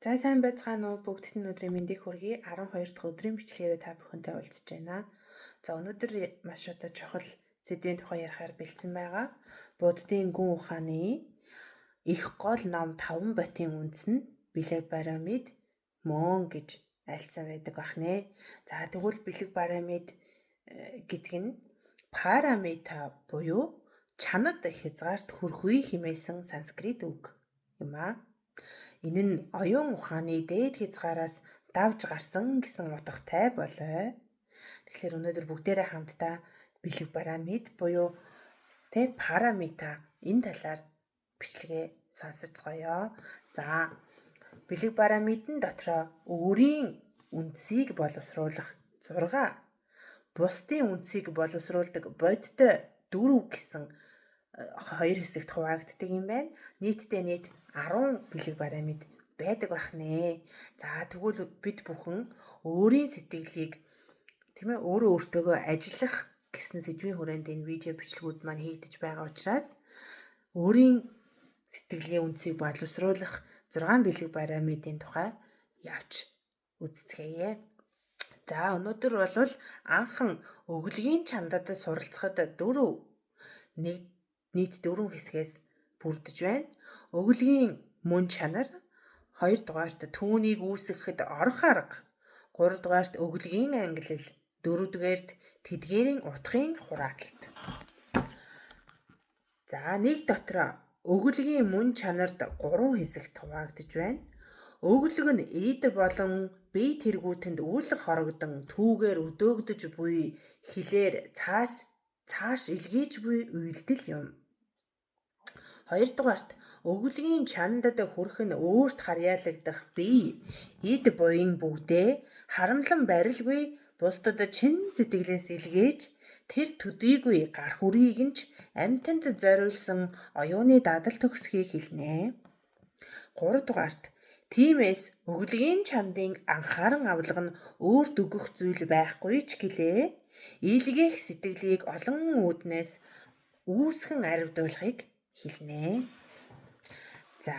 За сайн байцгаана уу, бүгдд нь өдрийн мэндийг хүргэе. 12 дахь өдрийн бичлэгээрээ та бүхэнтэй уулзж байна. За өнөөдөр маш одоо чухал сэдвийн тухай ярихаар бэлдсэн байгаа. Буддын гүн ухааны их гол ном 5 ботын үндэс нь бэлэг барамид мөн гэж альцсан байдаг бахнэ. За тэгвэл бэлэг барамид гэдэг нь парамита буюу чанад хязгаарт хүрэхгүй хэмээсэн санскрит үг юм аа. Энэ нь оюун ухааны дээд хязгаараас давж гарсан гэсэн утгатай болой. Тэгэхээр өнөөдөр бүгдээрээ хамтдаа бэлэг парамид буюу парамита энэ талаар бичлэгээ сонсоцгоё. За бэлэг парамидын дотроо өөрийн үндсийг боловсруулах 6, бусдын үндсийг боловсруулдаг бодтой 4 гэсэн хоёр хэсэгт хуваагддаг юм байна. Нийтдээ нийт 10 бэлэг парамид байдаг байх нэ. За тэгвэл бид бүхэн өөрийн сэтгэлийг тийм ээ өөрөө өөртөөгөө ажиллах гэсэн сэдвийн хүрээнд энэ видео бичлэгүүд маань хийгдэж байгаа учраас өөрийн сэтгэлийн үндсийг боловсруулах 6 бэлэг парамидын тухай явж үзцгээе. За өнөөдөр бол анхан өглөгийн чандад суралцахад 4 нэг нийт 4 хэсгээс бүрдэж байна. Өглөгийн мөн чанар, 2 дугаарт түүнийг үүсгэхэд орох арга, 3 дугаарт өглөгийн ангилал, 4 дугаарт тэдгээрийн утгын хурааталт. За нэг дотроо өглөгийн мөн чанарт 3 хэсэгт хуваагдаж байна. Өглөг нь эд болон бие тэргүүтэнд үл хорогдон түүгээр өдөөгдөж буй хилээр цааш илгээж буй үйлдэл юм. 2 дугаарт өглөгийн чандад хүрэх нь өөрт харьяалагдах бие, эд буян бүгдээ харамлан барилгүй бусдад чин сэтгэлээс илгээж тэр төдийгүй гарах үрийг нь ч амьтанд зориулсан оюуны дадал төгсөхийг хэлнэ. 3 дугаарт тиймээс өглөгийн чандын анхааран авлага нь өөрт өгөх зүйл байхгүй ч гэлээ. Илгээх сэтгэлийг олон үүднээс үүсгэн аривдуулахыг хэлнэ. За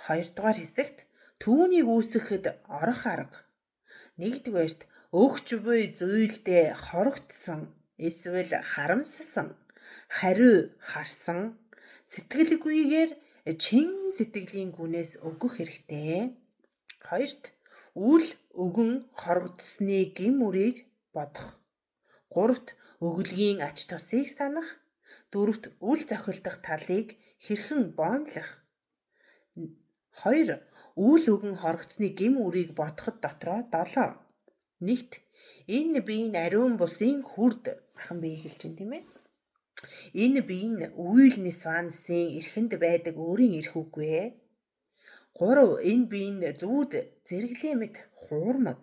2 дугаар хэсэгт түүнийг үүсгэхэд орох арга. 1-дүгээрт өгч буй зүйлдээ хорогдсон эсвэл харамссан, хариу харсан сэтгэлгүйгээр чин сэтгэлийн гүнээс өгөх хэрэгтэй. 2-т үл өгөн хорогдсны гэм үрийг бодох. 3-т өглөгийн ач тусыг санах. 4-т үл зохилдох талыг хэрхэн боомлох. 2. Үл өгөн хорогдсны гэм үрийг бодоход дотроо 7. 1-т энэ бие нь ариун бусын хүрд ахан бие хэлж чинь тийм ээ. Энэ бие нь үйл нисвансын эрхэнд байдаг өөрийн эрх үгүй ээ. 3. Энэ бие нь зүүд зэрэглээ мэт хуурмаг.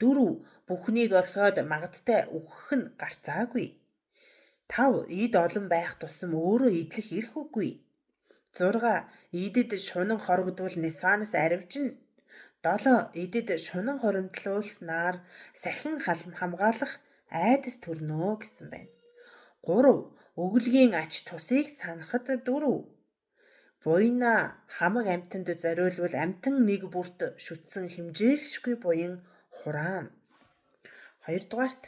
4. Бүхнийг орхиод магадтай үхэх нь гарцаагүй. 5. Эд олон байх тусам өөрөө эдлэх эрх үгүй. 6. Эдэд шунан хорогдвол нисванаас аривжина. 7. Эдэд шунан хуримтлуулснаар сахин хамгаалах айдас төрнө гэсэн байна. 3. Өглөгийн ач тусыг санахад 4. Буянаа хамаг амьтанд зориулвал амьтан нэг бүрт шүтсэн хэмжээлшгүй буян хураана. 2 дугаарт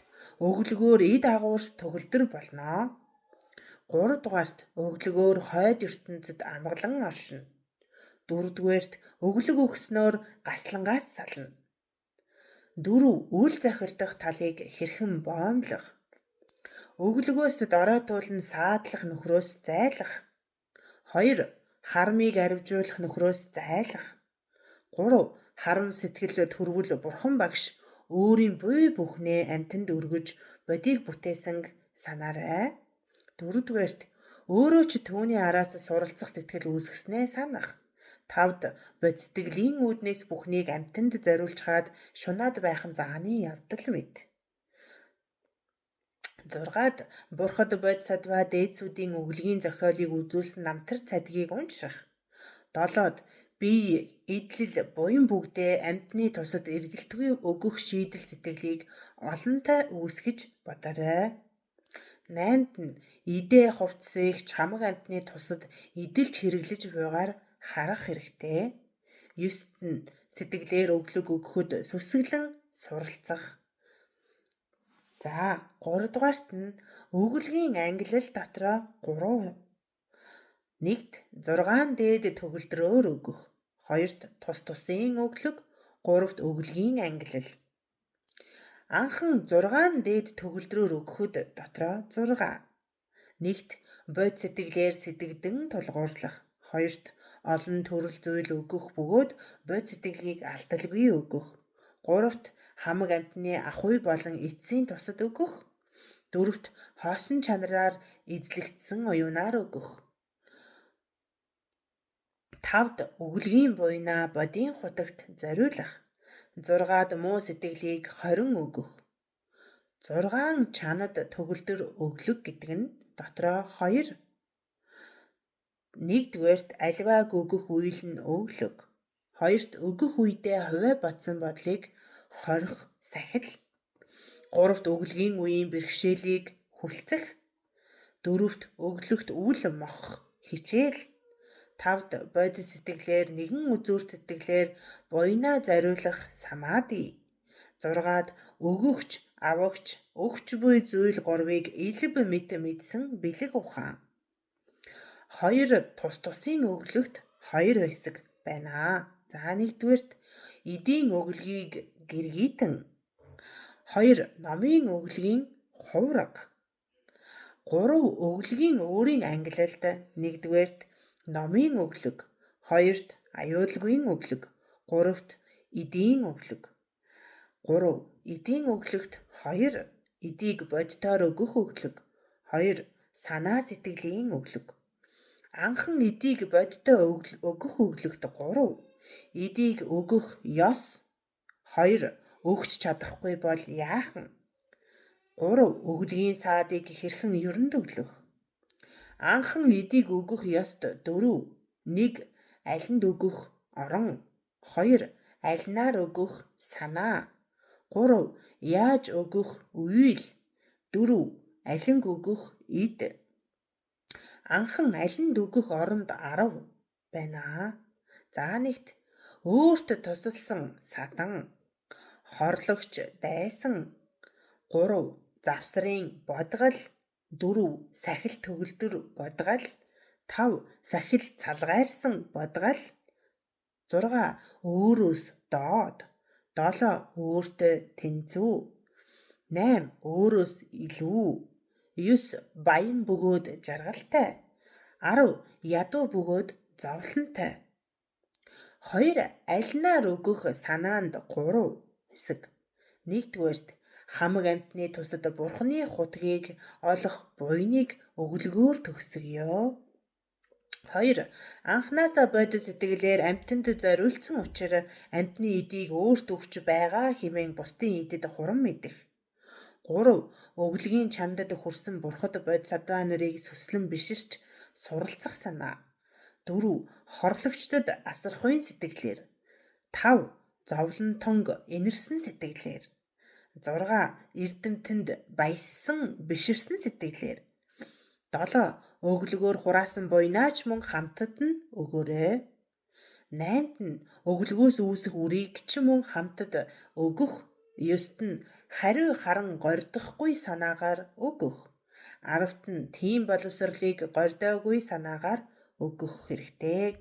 өглөгөөр эд агуурс төгөлдөр болно. 3 дугаарт өглөгөөр хойд ертөнцид амгалан оршино. 4 дугаарт өглөг өгснөөр гаслангаас сална. 4. Үл захирдах талыг хэрхэн боомлох. Өглөгөөс дорой туулан саадлах нөхрөөс зайлах. 2. Харамыг аривжуулах нөхрөөс зайлах. 3. Харам сэтгэл төрвөл бурхан багш өөрийн буй бүхнээ амьтанд өргөж бодийг бүтээсэн санаарай. 4 дугаарт өөрөө ч түүний араас суралцах сэтгэл үүсгэснээ санах. 5-д бод сэтгэлийн үүднээс бүхнийг амьтанд зориулчхаад шунаад байх нь зааны явдал мэт. 6-д бурхад бодисадва дээдсүүдийн өглөгийн зохиолыг үзүүлсэн намтар цадгийг унших. 7-д бие, эдлэл, буян бүгдээ амьтны тусад эргэлтгүй өгөх шийдэл сэтгэлийг олонтой үүсгэж бодоорой. 8-д нь идээ хувцсыг ч хамаг амьтны тусад эдэлж хэрэглэж буйгаар харах хэрэгтэй. 9-т нь сэтгэлээр өглөг өгөхөд сүсэглэн суралцах. За 3 дугаарт нь өгөлгийн ангилал дотроо 3. Нэгт 6 дээд төгөлдрөөр өгөх. Хоёрт тус тусын өглөг, гуравт өгөлгийн ангилал. Анхан 6 дээд төгөлдрөөр өгөхөд дотроо 6. Нэгт бодит сэтгэлээр сэтгэгдэн тулгуурлах. Хоёрт олон төрөл зүйл өгөх бөгөөд бодит сэтгэлийг алдалгүй өгөх. Гуравт хамаг амьтны ахуй болон эцсийн тусад өгөх. Дөрөвт хоосон чанараар эзлэгдсэн оюунаар өгөх. Тавд өгөлгийн буйнаа бодийн хутагт зориулах. 6-ад муу сэтгэлийг 20 өгөх. 6 чанад төгөлдөр өглөг гэдэг нь дотроо 2. Нэгдүгээрт аливааг өгөх үйл нь өглөг. Хоёрт өгөх үедээ хувиа бодсон бодлыг хорих сахил. Гуравт өглөгийн үеийн бэрхшээлийг хүлцэх. Дөрөвт өглөгт үл мохох хичээл. Тавд бодит сэтгэлээр нэгэн үзүүр сэтгэлээр буйнаа зориулах самаади. 6-ад өгөгч, авагч, өгч буй зүйл гурвыг элб мэт мэдсэн бэлэг ухаан. 2 тус тусын өглөгт 2 хэсэг байна. За нэгдүгээрт эдийн өглөгийг гэргийтэн. 2 номын өглөгийн хувраг. 3 өглөгийн өөрийн ангилалд нэгдүгээрт номын өглөг, хоёрт аюулгүй өглөг, гуравт эдийн өглөг. 3 эдийн өглөгт 2 эдийг бодитоор өгөх өглөг, 2 санаа сэтгэлийн өглөг. Анхан эдийг бодиттой өгөх өглөгт 3 эдийг өгөх ёс, 2 өгч чадахгүй бол яахан, 3 өглөгийн саадыг хэрхэн ерөнд өглөх. Анхан эдийг өгөх ёст 4 1 алинд өгөх орон, 2 алинаар өгөх санаа, 3 яаж өгөх үйл, 4 алинг өгөх эд. Анхан алинд өгөх оронд 10 байна. За нэгт өөрт тусалсан садан, хорлогч дайсан, 3 завсрын бодгал, 4 сахил төгөлдөр бодгал, 5 сахил цалгайрсан бодгал, 6 өөрөөс доод, 7 өөртөө тэнцүү, 8 өөрөөс илүү, 9 баян бөгөөд жаргалтай, 10 ядуу бөгөөд зовлонтой. 2 алинаар өгөх санаанд 3 хэсэг. Нэгдүгээрт хамаг амьтны тусад бурхны хутгийг олох буйныг өглөгөөр төгсгөё. 2 анхнаасаа бодит сэтгэлээр амьтанд зориулсан учир амьтны эдийг өөрт өгч байгаа хэмээн бусдын эдэд хурам мэдэх. 3 өглөгийн чандад хүрсэн бурхад бодисадва нарыг сүслэн биширч суралцах санаа. 4 хорлогчдод асархуйн сэтгэлээр. 5 зовлонтонг энэрсэн сэтгэлээр. 6 эрдэмтэнд баяссан биширсэн сэтгэлээр. 7 өглөгөөр хураасан буйнаач мөн хамтад нь өгөөрэй. 8-нд нь өглөгөөс үүсэх үрийг ч мөн хамтад өгөх. 9-т нь хариу харан горьдохгүй санаагаар өгөх. 10-т нь тийм боловсролыг горьдоогүй санаагаар өгөх хэрэгтэй.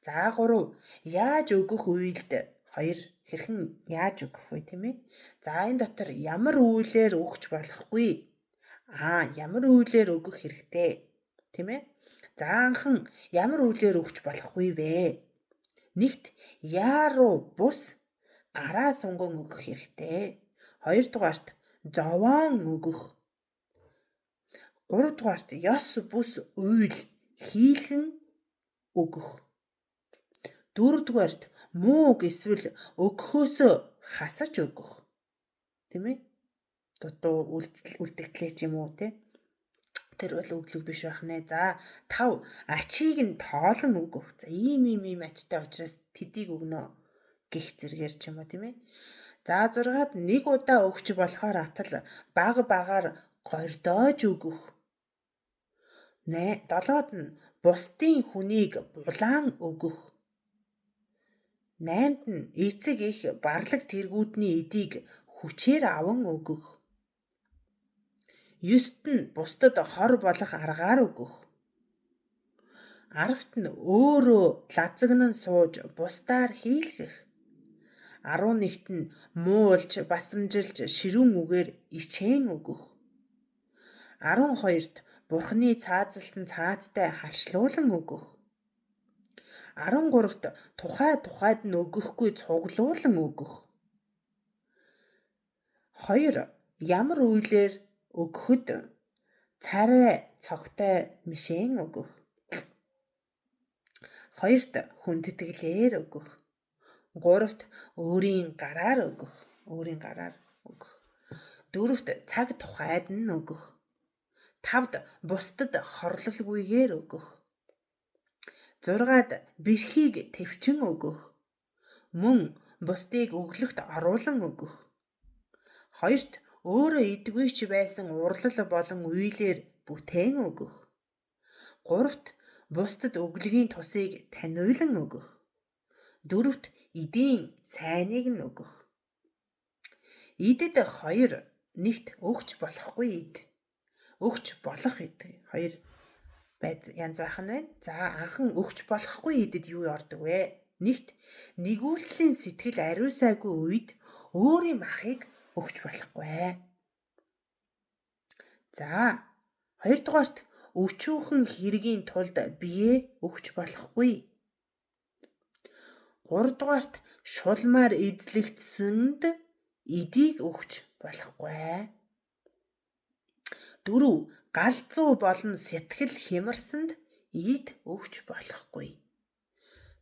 За 3 яаж өгөх үйлд 2 хэрхэн яаж өгөх вэ, тийм ээ? За энэ дотор ямар үйлээр өгч болохгүй? Ямар үйлээр өгөх хэрэгтэй, тийм ээ? За анхан ямар үйлээр өгч болохгүй вэ? Нэгт яаруу бус гараа сунган өгөх хэрэгтэй. Хоёрдугаарт зовоон өгөх. Гуравдугаарт ёс бус уйл хийлгэн өгөх. Дөрөвдүгээрт мууг эсвэл өгөхөөсөө хасаж өгөх. Тийм ээ? Дутуу үлдэгдлээ ч юм уу, тий? Тэр бол өглөг биш байх нэ. За 5 ачийг нь тоолон өгөх. За ийм ийм ийм ачтай учраас тэдийг өгнө гих зэргээр ч юм уу, тийм ээ? За 6-ад нэг удаа өгч болохоор атал баг багаар горьдоож өгөх. 7-д нь бусдын хүнийг булаан өгөх. 8-нд нь эцэг их барлаг тэргүүдний эдийг хүчээр аван өгөх. 9-т нь бусдад хор болох аргаар өгөх. 10-т нь өөрөө лазагнан сууж бусдаар хийлгэх. 11-т нь муулж, басамжилж, ширүүн үгээр ичээн өгөх. 12-т Бурхны цаазалсан цаазтай харшлуулан өгөх. 13-т тухай тухайд нь өгөхгүй цуглуулан өгөх. 2. Ямар үйлээр өгөхөд царай цогтой мишэн өгөх. 2-т хүндэтгэлээр өгөх. 3-т өөрийн гараар өгөх. Өөрийн гараар өгөх. 4-т цаг тухайд нь өгөх. 5-д бусдад хорлолгүйгээр өгөх. 6-д бэрхийг төвчин өгөх. Мөн бусдыг өглөгт оруулан өгөх. 2-т өөрөө идэггүй ч байсан урлал болон үеилээр бүтээн өгөх. 3-т бусдад өглөгийн тусыг таниулан өгөх. 4-т эдийн сайныг нь өгөх. Эдэд 2, нэгт өгч болохгүй эд. Өгч болох эд. 2 байд янз байх нь байна. За анхан өгч болохгүй эдэд юу ордог вэ? Нэгт нэгүүлслийн сэтгэл ариусаагүй үед өөрийн махыг өгч болохгүй. За хоёрдугаарт өчүүхэн хэргийн тулд биеэ өгч болохгүй. Гуравдугаарт шулмаар эзлэгдсэнд эдийг өгч болохгүй. 4. Галзуу болон сэтгэл хямарсанд эд өгч болохгүй.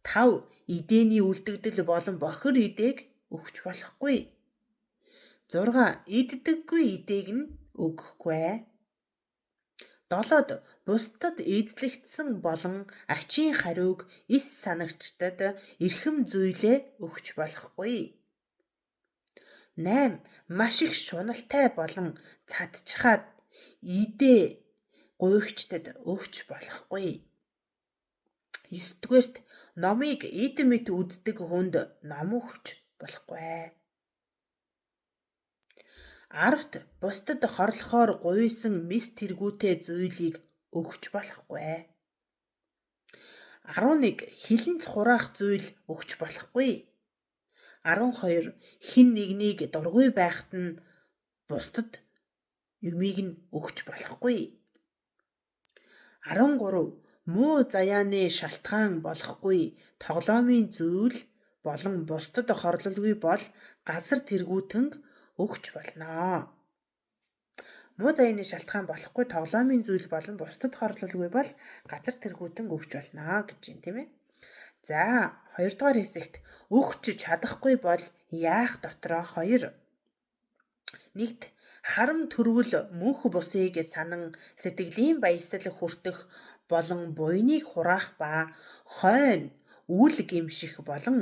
5. Эдээний үлдэгдэл болон бохир эдээг өгч болохгүй. 6. Иддэггүй эдээг нь өгөхгүй. 7-д бусдад эзлэгдсэн болон ачийн хариуг эс санагчдад эрхэм зүйлээ өгч болохгүй. 8. Маш их шуналтай болон цадчихаад идээ гуйгчдад өгч болохгүй. 9-дүгээрт номыг эд мэт үздэг хүнд ном өгч болохгүй. 10-т бусдад хорлохоор гуйсан мэс тэргүүтэй зүйлийг өгч болохгүй. 11. Хилэнц хураах зүйл өгч болохгүй. 12. Хэн нэгнийг дургүй байхад нь бусдад юмыг нь өгч болохгүй. 13. Муу заяаны шалтгаан болохгүй тоглоомын зүйл болон бусдад хорлолгүй бол газар тэргүүтэн өгч болно. Муу заяаны шалтгаан болохгүй тоглоомын зүйл болон бусдад хорлолгүй бол газар тэргүүтэн өгч болно гэж юм, тийм ээ. За, хоёрдугаар хэсэгт өгч чадахгүй бол яах дотроо 2. Нэгт харам төрвөл мөнх бусыг санан сэтгэлийн баясал хүртэх болон буйныг хураах ба хойно үл гэмших болон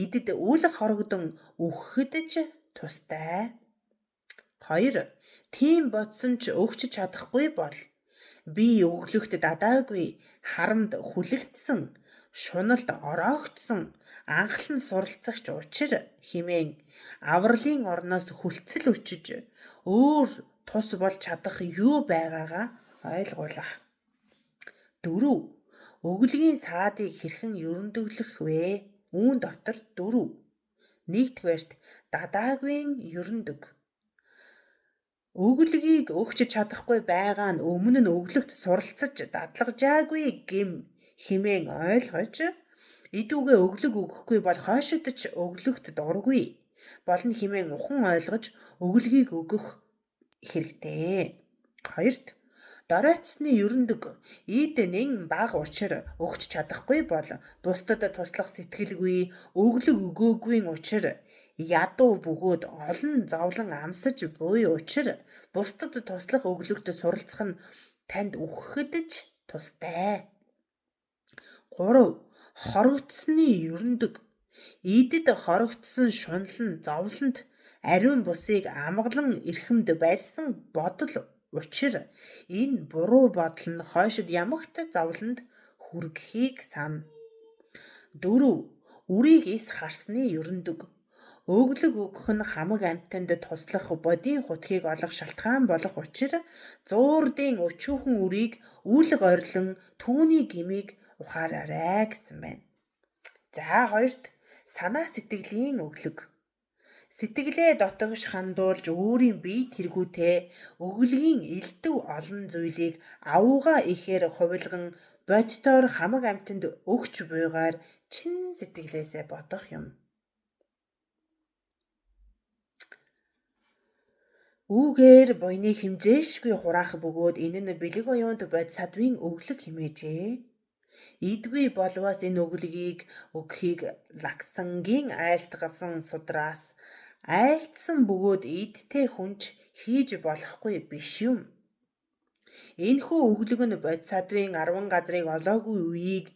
идэд үл хорогдон үхэхэд ч тустай. 2. Тийм бодсон ч өгч чадахгүй бол би өглөгт дадаагүй харамд хүлэгдсэн, шуналд ороогдсон, анхлан суралцагч учир хэмээн авралын орноос хүлцэл өчөж өөр тус болж чадах юу байгаагаа ойлгуулах. 4. Өглөгийн саадыг хэрхэн ерөндөглөх вэ? Үүн дотор 4. Нэгдүгээрт дадаагүй ерөндөг. Өглөгийг өгч чадахгүй байгаа нь өмнө нь өглөгт суралцаж дадлагжаагүй гэм хэмээн ойлгож идүүгээ өглөг өгөхгүй бол хойшид ч өглөгт дургүй болно хэмээн ухан ойлгож өглөгийг өгөх хэрэгтэй. Хоёрт доройтсны ерөндөг ид нэн бага учир өгч чадахгүй бол бусдад туслах сэтгэлгүй өглөг өгөөгүй учир ядуу бөгөөд олон зовлон амсаж буй учир бусдад туслах өглөгт суралцах нь танд үхэхэд ч тустай. 3. Хорогдсны ерөндөг идэд хорогдсон шунал нь зовлонт ариун бусыг амгалан эрхэмд барьсан бодол учир энэ буруу бодол нь хойшид ямагт зовлонд хүргэхийг сана. 4. Үрийг эс харсны ерөндөг. Өглөг өгөх нь хамаг амьтанд туслах бодийн хутгийг олох шалтгаан болох учир зуурдын өчүүхэн үрийг үлг орилон түүний гмийг ухаараарай гэсэн байна. За хоёрт санаа сэтгэлийн өглөг. Сэтгэлээ дотогш хандуулж өөрийн бие тэргүүтээ өглөгийн элдв олон зүйлийг аугаа ихээр хувилган бодитоор хамаг амьтанд өгч буйгаар чин сэтгэлээсээ бодох юм. Үүгээр буйны хэмжээлшгүй хураах бөгөөд энэ нь бэлэг оюунд бодисадвын өглөг хэмээжээ. Идгүй болвоос энэ өглөгийг өгөхийг Лаксангийн айлтгасан судраас айлдсан бөгөөд эдтэй хүн ч хийж болохгүй биш юм. Энэхүү өглөг нь бодисадвын 10 газрыг олоогүй үеийг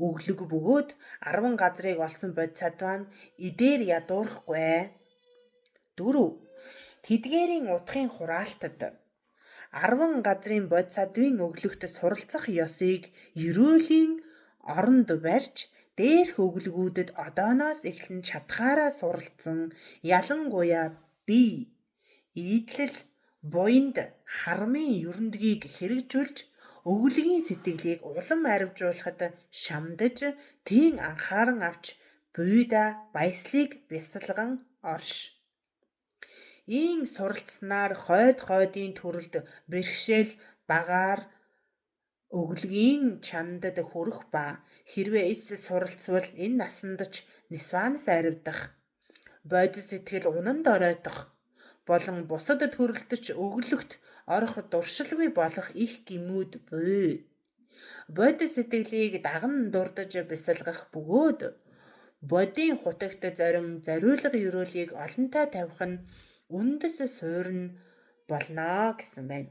өглөг бөгөөд 10 газрыг олсон бодисадва нь эдээр ядуурахгүй. 4. Тэдгээрийн утгын хураалтад 10 газрын бодисадвын өглөгт суралцах ёсыг ерөөлийн оронд барьж дээрх өглөгүүдэд одооноос эхлэн чадхаараа суралцсан, ялангуяа бие, ийдлэл, буянд хармын ерөндгийг хэрэгжүүлж өглөгийн сэтгэлийг улам аривжуулахад шамдаж, тийм анхааран авч буйдаа баяслыг бясалган орш. Ийн суралцсанаар хойд хойдын төрөлд бэрхшээл багаар өглөгийн чандад хүрэх ба хэрвээ эс суралцвал энэ насанд ч нисванас аривдах, бодит сэтгэл унанд оройтох болон бусад төрөлд ч өглөгт орох дуршилгүй болох их гэмүүд буй. Бодит сэтгэлийг даган дурдаж бясалгах бөгөөд бодийн хутагт зорин зориулга ерөөлийг олонтой тавих нь үндэс суурь нь болно гэсэн байна.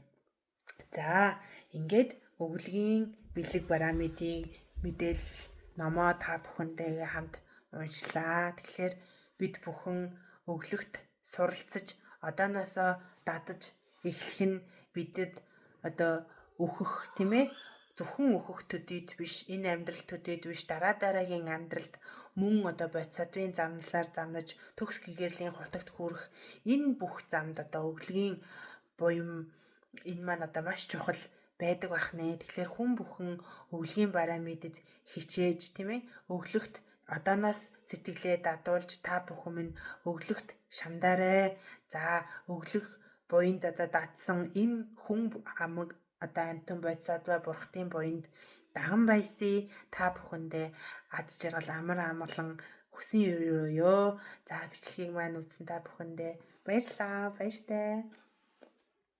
За ингээд өглөгийн бэлэг барамидын мэдээлэл номоо та бүхэнтэйгээ хамт уншлаа. Тэгэхээр бид бүхэн өглөгт суралцаж одооноосоо дадаж эхлэх нь бидэд одоо өөхөх, тийм ээ, зөвхөн өөхөх төдийд биш, энэ амьдрал төдийд биш, дараа дараагийн амьдралд мөн одоо бодисадвын замналаар замнаж төгс гэгэрлийн хутагт хүрэх энэ бүх замд одоо өглөгийн буян энэ маань одоо маш чухал байдаг байх нэ. Тэгэхээр хүн бүхэн өглөгийн барамидэд хичээж, тийм ээ, өглөгт одооноос сэтгэлээ дадуулж та бүхэн минь өглөгт шамдаарай. За өглөх буянд одоо дадсан энэ хүн амаг одоо амьтан бодисадва бурхтын буянд даган баясъя. Та бүхэндээ аз жаргал амар амгалан хүсэн юу. За бичлэгийг маань үзсэн та бүхэндээ баярлалаа. Баяртай.